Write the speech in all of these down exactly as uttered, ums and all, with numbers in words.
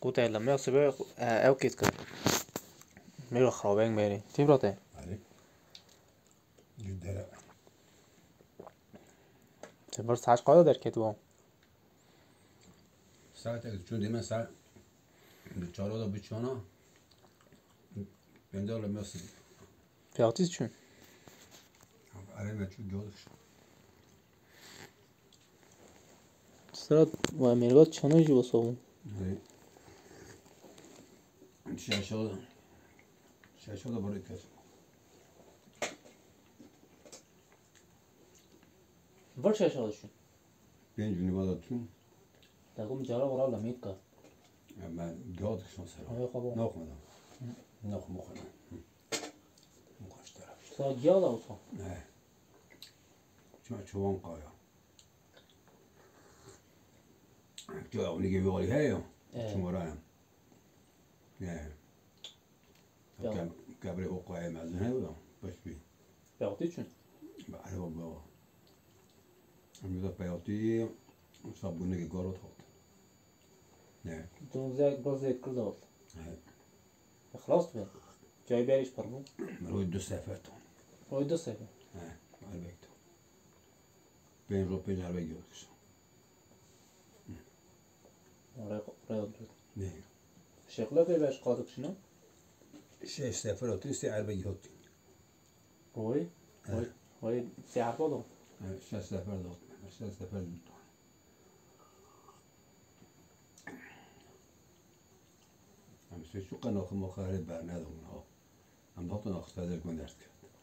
Qûtê li me sibe, e, ew kêt kir. Mêro xirabeng mêrî. Tî birate? Erê. Ji dere. Te bir saet qada derketibo? Saetek çûn dîme saet bi çaro da biçana. Bende li me sibe. Peyatî çûn. Erê me çû gördük. Sira wa mêrvat çano jî wisa bû. Şaşa, şaşa da böyle kes. Vir şaşa da çûn. Pênc nîva da çûn. Te ku min cara wira lemêt ka. Ya me gehot kişan sera. Ay, xwe bo. Naxwe da. Naxwe, naxwe. Naxwe işte. Sa giya da wisa. He. Çima çoban qaya. Çoya nîgê wî alî heye ya. Evet. Çimara ya. Ya. Ya. Ke-, kebrê o qayê mezin heye ya. Pişt bî. Peyatî çûn. Be, erê baba. Em de peyatî sabûnekê garot hat. Ne. Dû zek, bir zek kil dot. Evet. Xilas dibe. Cayê berî ji pir bû. Roy du sefer ton. Roy du sefer. He, elbet. Pênc roj pênc elbet gördük. Oraya, oraya oturuyor. Ne? Şekle de beş kaldık şunu. Şeş sefer oturuyor, işte elbet gördük. Roy? He. Roy, roy siyah oldu. Evet, şeş sefer de oturuyor. Şeş sefer de oturuyor. Em sê çû qe naxwe maxwe herê bernedin ha. Em dihatin axifte der ku dest kevt.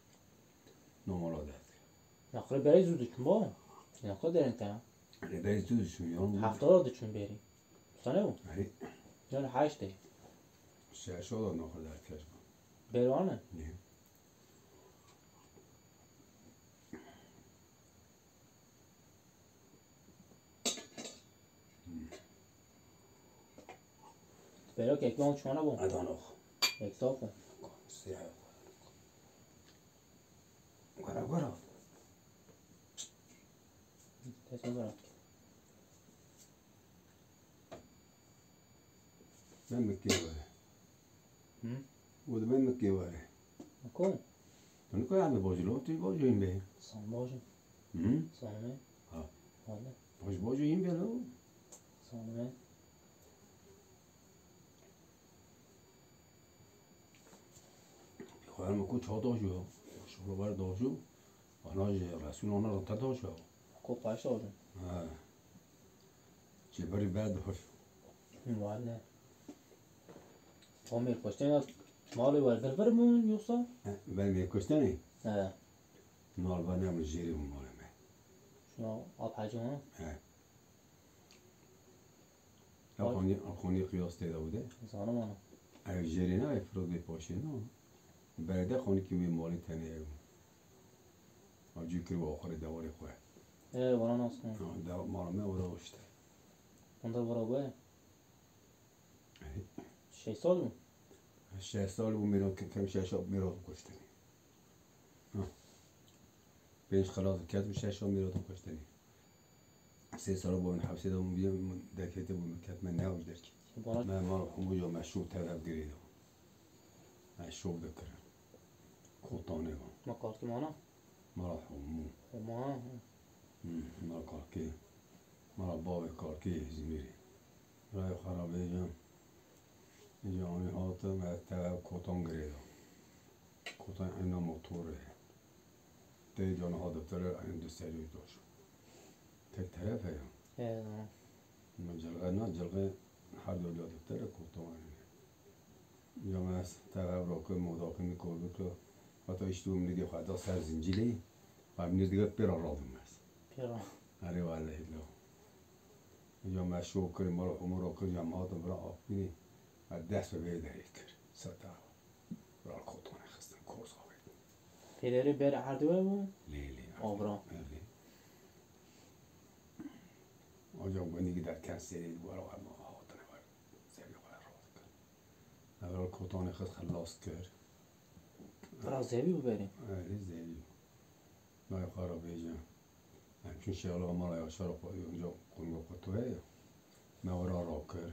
Nomala dest kevt. Naqre berê zû diçûn ba? Naqre derin te. Rêberê zû diçûn ya. Hefta da diçûn berî. Sane o? Erê. Yan heştê. Şeşo da naqre dest kevt. Berwane? Ne. Bera kekman çona bû. Adanox. Ekta xwe. Siyah. Wara, wara. Kesin bırak. Ben mi kêwere? Hı? O da ben mi kêwere? Ko? Ben ko yani bojilo, tu bojin be. San bojin. Hı? Sanme. Ha. Valla. Boj bojin be lo. Sanme. Xwar me ku çawa dajo. Şorebar dajo. Ana ji Resûl ana rinte dajo. Ku paş dajo. Ha. Ji berî ve dajo. Vale. O mêrkuştên malê we vir vir bûn yoksa? He, ben mêrkuştenê. He. Mal ve ne min jêrî bû malê me. Şuna ap hecî ha? He. Ev xanî, ev xanî qiyas tê de bû de. Zanim ana. Ev jêrê ne, ev firok bê paşê ne. Berê de xanî kî wê malê tenê ew. Ev cî kir û axirê dewarê xwe. E, vana nas ne. Ha, de, mala me ora işte. Onda vara be. Şeş sal mı? Şeş sal bû mêro, ke-, kem şeş sal mêro kuştin. Ha. Pênc xelat ket û şeş sal mêro kuştin. Sê sal bû min hepsê de bû, derketê bû min ket me ne ew derkê. Bana me mal hemû ya me şov tev ev girê de. Me şov de kirin. Kotanê bû. Ma kartî mana? Mala hemû. Hema, ha. Hmm, mala karkê. Mala bavê karkê Îzmîrê. Rayê xwe ra vêjim. Îca anî hatim, me tev ev kotan girê da. Kotan ena motorê. Tê cana ha deftere en du serî doş. Tek teref e ya. He, ha. Ma cilxe na, cilxe her du deftere kotan. Ya me ez tev ev rakir, modakir min kor bikir. Heta îştî min nigê xwe da ser zincîlê. Ev nîr dige pêra radim ez. Pêra. Erê wellehî lo. Ya me şov kir, mala hemû rakir, ya me hatim vira Afrînê. Ez dest bi vê derê kir. Seta. Vira kotanê xistin, koz avêtin. Pêderê ber erdî we bû? Lê, lê. Avra. Lê. Ancak bu nigê derken serê wera me hatine ver. Serê xwe rahat kir. Evvel kotanê xist xelas kir. Bira zevî biberî. Erê zevî. Nayê xwe ra bêje. Em çûn şêxla mala Yaşar xwe, onca qulga xwe tu heye. Me wira rakir.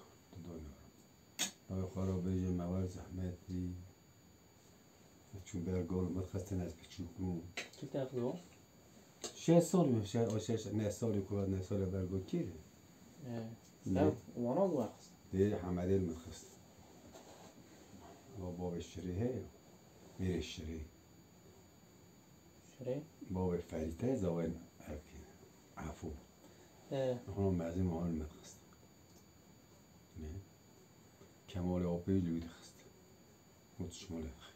kar. Tu dayê. Dayê xwe ra bêje me wer zehmet bî. Çûn ber gol, min xistin ez piçûk bûm. Tu tev do? Şeş sal bû, şeş, o şeş, neh salî ku, neh salî ber gol kê? Ee, Ne? Tev wana bû xist. Dê Hemedê min xist. Ava bavê Şirê heye. Mêrê Şirê. Şirê? Bavê Ferîte, zavên evkê. Efû. Ee. Ona mezin wan min xist. Ne? Kemalê Apê li wî dixist. Û tu şimalê dixî.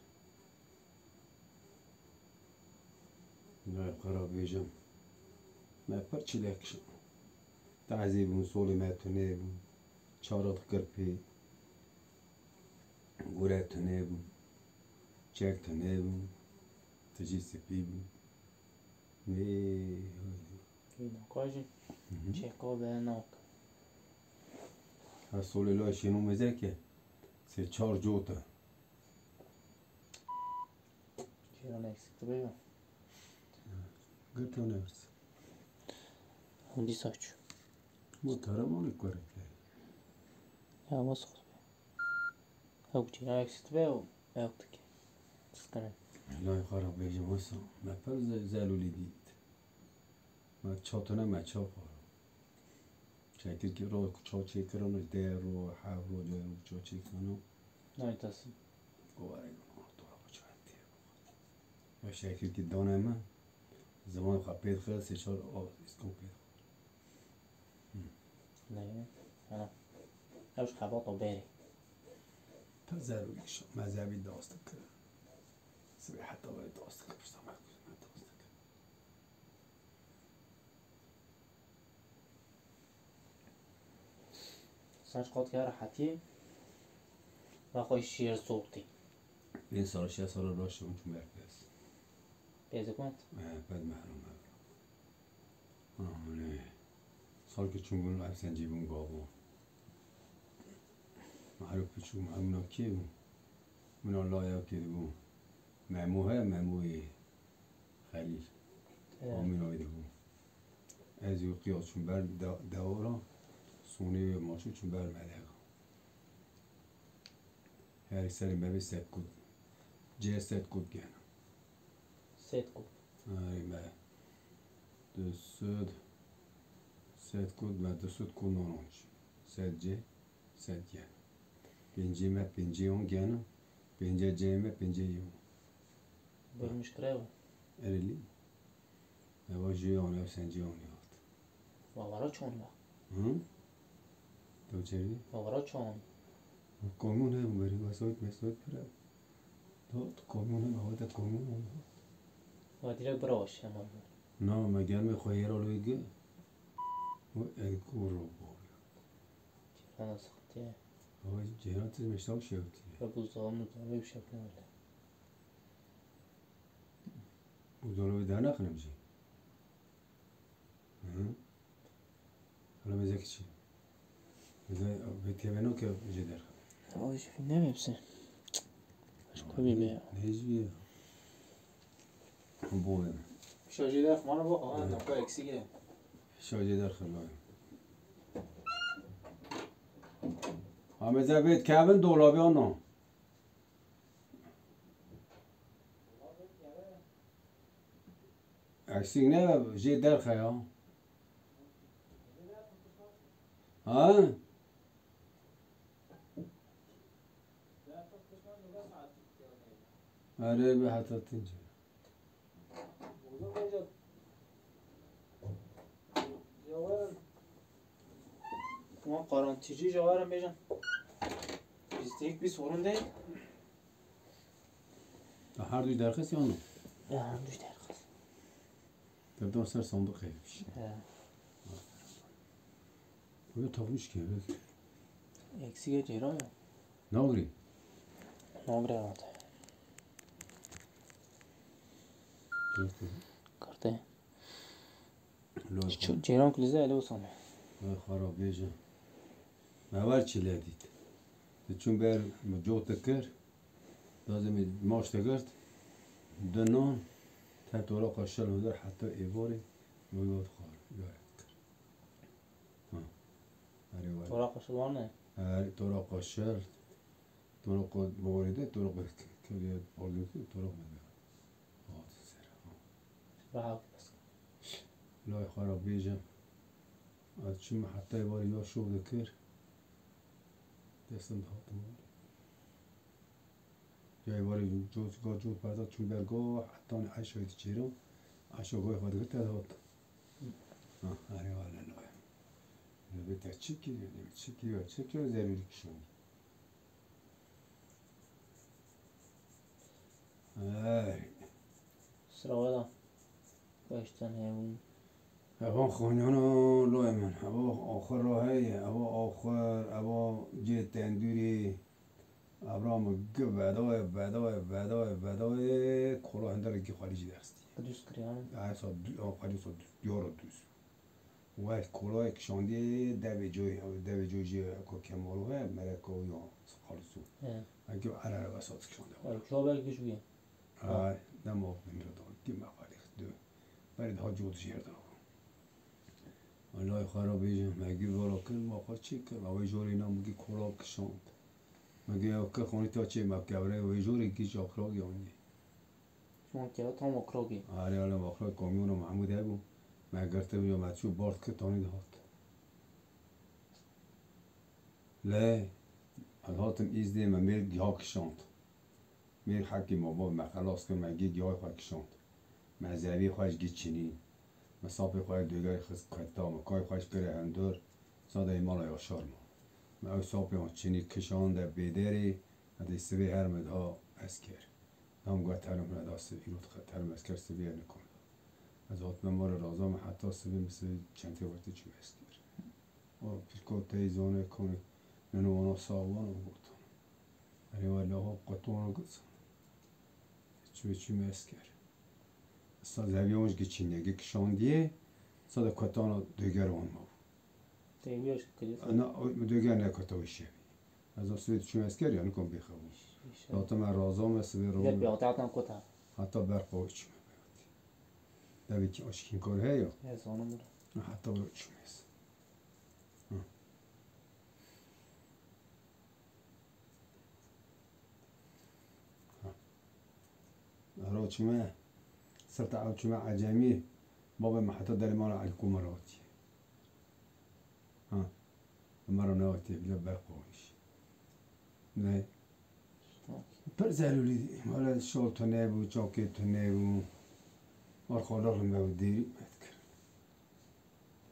Nayê xwe ra bêjim. Me pir çile kişand. Tazî bûn, solê me tune bûn. Çara dikir pê. Gure tune bûn. Çek tune bûn. Tijî spî bûn. Nê, Kî naka jî Hı hı. Çêka ve nak. Her solê la şêno mezeke. Sê çar cot e. Cîran eksik dibe ya. Girta nefs. Hûn dîsa çû. Ma taramanê kureke. Ya, ma soz be. Ew cîran eksik dibe, ew, ew dike. Sıkıntı. Lay xwe ra bêjim wisa. Me pir ze-, zelûlî dît. Me çatine me çaw xwar. Çekirkî ro çaw çêkirano, deh ro, heft ro, cayê ro çaw çêkirano. Nayê tesin. Govarê to ra çaw tê. Ya şekirkî dane me. Ziman xwe pê dixist, sê çar av îskan pê dixist. Hı. Neyê? Ana. Ew ji xebata berê. Pir zerûrî şo, mezhebî dast dikir. Sibê heta berê dast dikir, pişta me kuzine dast dikir. Saç qat ya rehetî. Ve xwe şiir soğutî. Pênc sal, şeş sal baş çûm çûm ber pez. Pêzik went? He, pez mehrum me. Anê. Sal ki çûm bûn, ev sencî bûn gavo. Merûf piçûk, merûf na kê bû? Min a laya kê dibû. Memo heye, Memoyê Xelîl. He. Amîna wê dibû. Ez û Qiyas çûn ber de-, dewara, sonê wê maçû çûn ber medega. Her serê me vê sed kut. Cê sed kut gene. Sed kut. Ay me. Du sed. Sed kut me du sed kut noronç. Sed cê, sed gene. Pêncê me pêncê on gene. Pênce cê me pêncê on. Bölmüş kreva. Erelî. Eva jê an ev sencê an hat. Wawara çon va. Hı? To çevi? Wawara çon. Komûn hem verî vesayet mesayet pire. To komûn hem, ava te komûn hem. Wa direk bira waş hem var. Na, me gelme xwe yera loy gi. O el kuro bo. Ceyran sıkıntı ya. Ava ceyran tiz meştav şevti. Ve buzdolabı muzdolabı bir şey yapmıyor öyle. Buzdolabı daha ne kılım şey? Hı hı. Hala mezek için. Meze ve teveno ke jeder. O iş ne hepsi. Başka bir be. Ne izliyor? Bu. Şarjı da mana bak, ha, dakika eksik ya. Şarjı da xırlayın. Ameze bet Kevin dolabı ana. Eksik ne jê derxe ya. Ha? Erê, bi heta tîncê. Wan qarantîcî ji wan re bêjin. Bîst û yek bîst hûrin de. Te her duy derxist yan na? Ya, her duy derxist. Te dan ser sandiqê bişî. He. Wê tavûş ke, wê. Eksî ye ceyran ya. Nagirî? Nagirî hat. Girtî. Girtî. Lo. Çi, ceyran kulîze ele wisa me. Wê xwe re bêje. Me wer çile dît. Diçûn ber min cot dikir. Lazim e maç digirt. Du nan. Te toraqa şel hundir heta êvarê. Wê yot xwar. Yare dikir. Ha. Erê ware. Toraqa şel wan ne? Erê toraqa şel. Toraqa bawarê de, toraqa ke-, kevye pardon, toraqa me de. Hat ser, ha. Rahat bes. Lay xwe re bêjim. Ez çûme heta êvarê ya şov dikir. Destim dihatim warê. Ya êvarê cot, ga cot berda çû ber ga, hetanî Eyşayê diçêrim. Eyşa gayê xwe digir te dihat. Ha, erê wale lay. Lê te çi kiriye, çi kiriye, çi kiriye zerûrî kişand. Ey. Sira we de beşten hebûn. Evan xaniyana loyê min. Eva axir ra heye. Eva axir, eva cê tendûrê. Evra min gi vedayê, vedayê, vedayê, vedayê. Kola hindere gi xwedî jî derstî. Qedûs kiriyan. Ay sa du-, xwedî sa du-, diyara dûz. Wek kolayê kişandî devê coy, devê coy jî ko Kemalo he, mereka ya Xaliso. He. Eke erere ve saz kişande. Ew çaver giş bûye. Ay, dema binra da, ki me xalî xdu. Berê daha cot jêr da. Elay xwe re bêjim, me gî vala kir, ma xwe çê kir, ew ê jorê na min gî kola kişand. Me gî ew kir xanî ta çê me kevre, wê jorê gî ji axira yanî. Şima keve tam Okrogê. Arê, alem Okrog kamyona Mahmûd hebû. Me girtibû ya me çû bard kir tanî dihat. Lê ez hatim Îzdê me mêr giha kişand. Mêr hekî me ba me xelas kir, me gî gihayê xwe kişand. Me zevî xwe ji gî çinî. Me sapê xwe yê dûgerî xist keta, me kayê xwe ji kire hundir, sadeyê mala Yaşar ma. Me ew sapê wan çinî kişande bêderê, edê sibê her me diha esker. Dam got, terim hune da sibê, îro dixet, terim esker sibê nikom da. Ez hatime mala raza me heta sibê, mi sibê çentê wertê çû esker. O pîrko teyzane kone, neno wana sawan o gotan. Erê wele ho qetona gitsan. Çû çû me esker. Sa zeviya wan ji geçîne, gi kişandiye, sa de kotana döger wan ma. Döger kiriz. Ana, o, döger ne kota o şevi. Ez o sibê çû esker yani kom bêxebu. Data me raza me sibê ro. Gel bir hata atan kota. Hatta ber qo çû me. Tabii ki aşkın kor heyo. Ez onu. Hatta bro çû me. Hı. Ero çime, sirta ew çime ecemî, babê me heta derê mala Elî Komar hatî. Ha, me re newatî, bile ber qawîş. Ne? Pir zerûrî, wele şol tune bû, çokê tune bû. Arxalaq me û dêrî me dikir.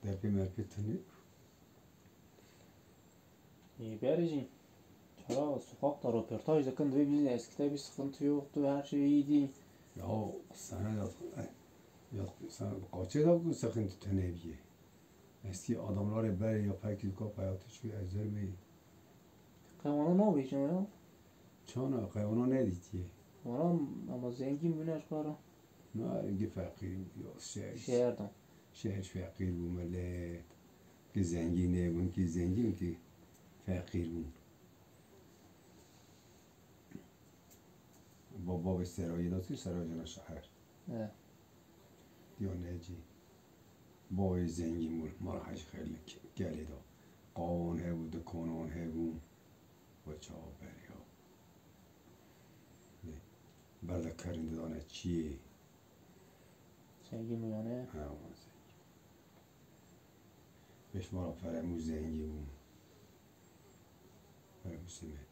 Derpê merpê tune bû. Ê, berê jî. Çara sokakta röportaj dikin, divê bî eskide bî sıkıntı yoktu, her şey iyiydi. Ya sana ya, ya sana kaçê da ku sıkıntı tune bîye. Eski adamları berê ya pekî ka hayatı çi ezer mi? Qewana nabêjin ya. Çana qewana nedîtiye. Wana ama zengin bûne ji xwe re. Na, gi feqîr bû ya şehir. Şehirdan. Şehir feqîr bû millet. Ki zengîn nebûn, ki zengîn, ki feqîr bûn. Ba-, bavê serayê nasî serayê jina şehir. Evet. Diyo necî. Bavê zengîn bû, mala Hecî Xelîl li Ke-, Kelê de. Qawan hebû, dikanan hebû. We çawa berê ya. Lê ber de kerên didane çiyê. Zengîn bû yani. Ha, wan zengîn. Pêş mala Feremû zengîn bû. Feremû Sime.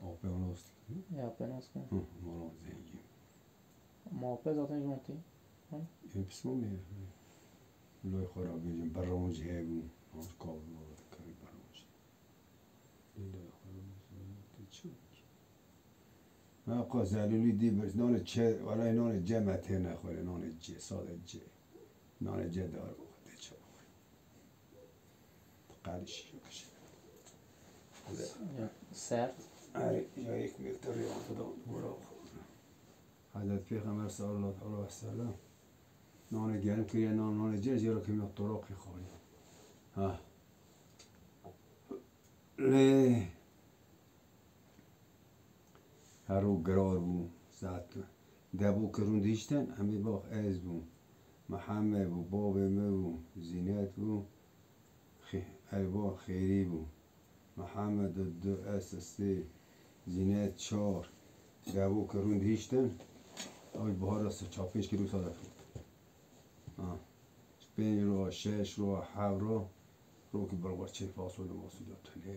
Apê nas dikir. Ya, apê nas dikir. Hı, mala zengîn. Ma apê zaten ji wan tê. Ê, pismamê. Lay xwe ra bêjin, berranc hebû. Nas kavin, nas dikir, berranc. Lê lay xwe ra bêjin, tê çi bikî? Ha, qo zelûlî dî bir, nanê çê, welay nanê cê me tê nexwere, nanê cê, sade cê. Nanê cê dar bixwe, tê çi bixwe? Qaliş yok şey. Ya, sert. Ay, ya ekmek de rüyada da bura. Hazreti Peygamber sallallahu aleyhi ve sellem. Nanê gerim kiriye, nan, nanê cê, cê ra kemiya toraqî xwariye. Ha. Lê her û girar bû, saet debû kirûn dihiştin, em ê bax ez bû, Mihemed bû, bavê min bû, Zînet bû, Xê-, ev ba Xêrî bû. Mihemed û du, ez sê, Zînet çar, debû kirûn dihiştin, ew bihara se çar pênc kîlo sade firotin. Ha. Ji pênc ro, şeş ro, heft ro, rokî birwar çê fasolya masolya tune.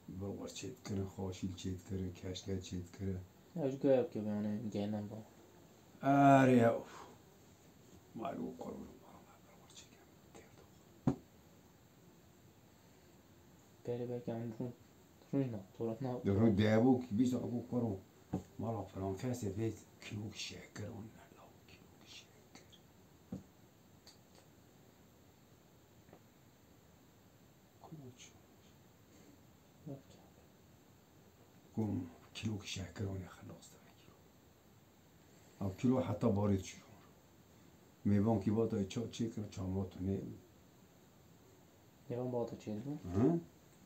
Birwar çê dikirin, xaşîl çê dikirin, keşke çê dikirin. Ya ji goya ke yani gelen bu. Erê, uf. Mal û qurban, birwar çê dikirin. Pere belki yani rûn, rûn na, tora na. Rûn debû ki bîst ku kuro. Mala filan kesê vê kîlok şeker, on ne law kîlok şeker. Ku çi? Yok ya. Ku kîlok şeker, on ne xelas da kîlo. Ew kîlo heta barê diçû ji wan re. Mêvankî bata ça çêkir, çamata nê. Mêvan bata çêdibû? Hı?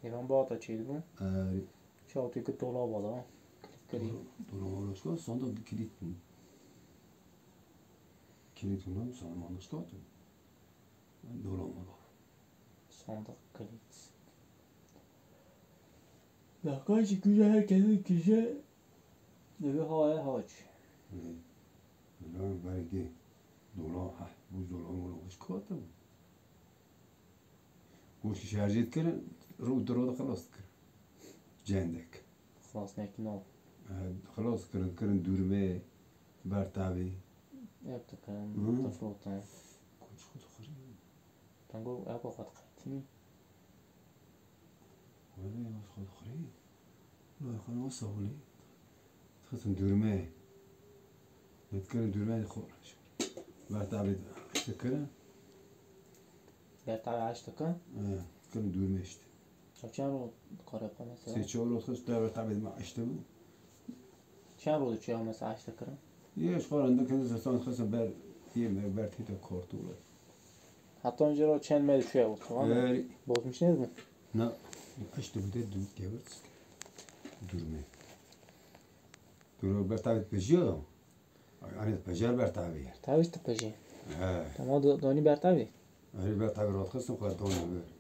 Mêvan bata çêdibû? Erê. Çawtê ki dolaba da. Kilit kirî. Dola, dola, dola, sandık kilit bû. Kilit bû, sandık mandık şkatin. Dola, dola. Sandık kilit. Dakika jî güce herkesin kişi evi haye haç. Lê, lan vergê dola, heh, bu dola, dola, hiç katim. Goştî şerjê dikirin, ro, diro de xilas dikirin. Cendek. Xilas nekin o. E, xilas kirin, kirin dûrmê, bertavî. Ev dikirin, Hı. Difirotin. Koç xwe dixwirî. Tango ev xwe diqetînî. Wele ya xwe dixwirî. Wele xwe ne wisa holî. Dixistin dûrmê. Lê dikirin dûrmê xwe. Bertavî dikirin. Bertavî aş dikin? E, dikirin dûrmê işte. Çend roj dikare xwe mesela? Sê çar roj xist, bertavî me işte bû. Çend roj diçûya mesela aş dikirin? Yê, ji xwe re ndik hindî zistan xist ber, yê me ber tîte kortû re. Heta önce ro çend me diçûya wexto, ha? Erê. Bozmuş ne mi? Na, işte bu de dû, devir. Dûrmê. Dûrmê bertavî pejiya da. Ay, anî pejer bertavî. Bertavî işte peji. He. Tamam, do-, donî bertavî. Erê bertavî rahat xistin xwe donî ber.